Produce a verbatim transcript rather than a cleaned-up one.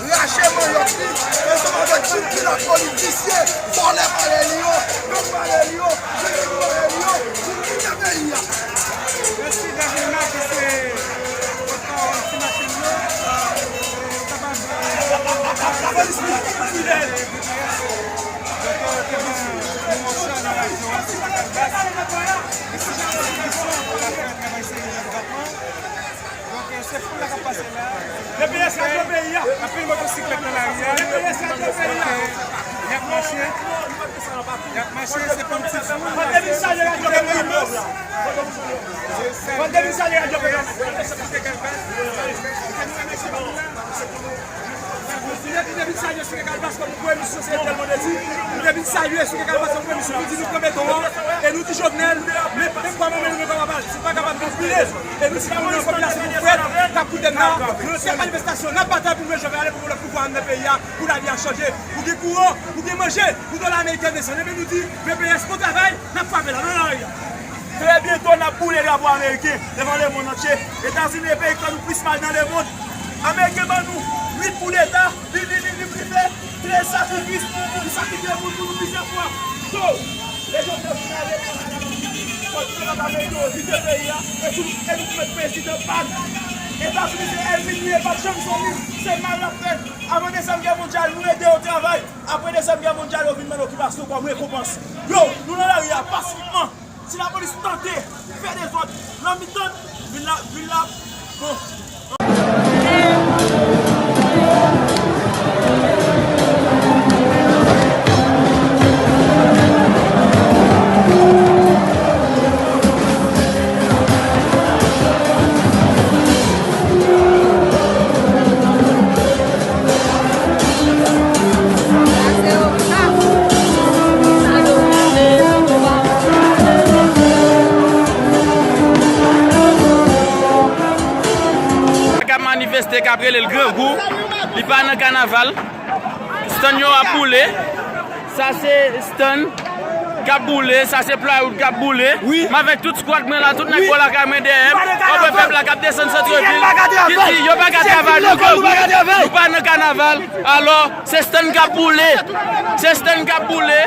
Rache manyòk li, ansanm avèk tout kilòt politisyen, vòlè parèy li yo, gang parèy li yo, vòlè parèy li yo, pou kite peyi a. Mèsi Davilma ki se pòtpawòl Ti Machin yo. Yo kapab, euh, Lapolis fidèl. Donk, euh, te ban nou yon chan nan radyo a, se pa kalbas. E se jan de diskisyon pou ka fè travay serye nan depatman. Donk, euh, se foul la k ap pase la. Anpil motosiklèt nan lari a. Donk, euh, y ap mache. Y ap mache, se pa yon ti foul. Kote misye ale radyo Pepè? Kote misye ale radyo Pepè? Nou te vin salye Souke Kalbas kòm premye misyon, se tèl mande di. Nou te vin salye Souke Kalbas kòm premye misyon, nou di nou pran beton an, e nou di Jovenel, men, men kwa mwen, men nou, men kwa papa, si pa kapab vin pile. E nou di nou, popilasyon nou prèt, k ap koute n nan, nou te fè manifestasyon, n ap batay pou nou jwenn ale pou pouvwa nan peyi a, pou lavi a chanje, pou gen kouran, pou gen manje, pou dola ameriken desann. Ebyen nou di, V P S pou travay, n ap frape la, nan lari a. Trè byento, n ap boule drapo ameriken devan lemonn antye. Etazini e peyi k fè nou plis mal nan lemonn. Ameriken ban nou uit koudeta, li, li, li, li, li fè trèz sakrifis, li sakrifye moun pou nou plizyè fwa. So, lè Jovenel fin ale, fòk nou kapab ede yo kite peyi a, e si nou, e nou pou met prezidan pa n. Etazini se ènmi nou ye, pa t janm zanmi n, se mal l ap fè n. Avan Dezyèm Gè Mondyal, nou ede yo travay. Apre Dezyèm Gè Mondyal, yo vin mande okipasyon kòm rekonpans. Yo, nou nan lari a pasifikman. Si lapolis tante fè dezòd nan mitan vil la, vil la, bon. K ap manifeste, k ap rele l grangou, li pa nan kanaval. Stann yo ap boule. Sa se stann k ap boule, sa se plywood k ap boule. Wi. M avèk tout squad mwen la, tout nèg bò lakay mwen dèyè m. Wè pèp la k ap desann santrevil, ki di yo pa ka travay, nou grangou, nou pa nan kanaval. Alò, se stann k ap boule. Se stann k ap boule.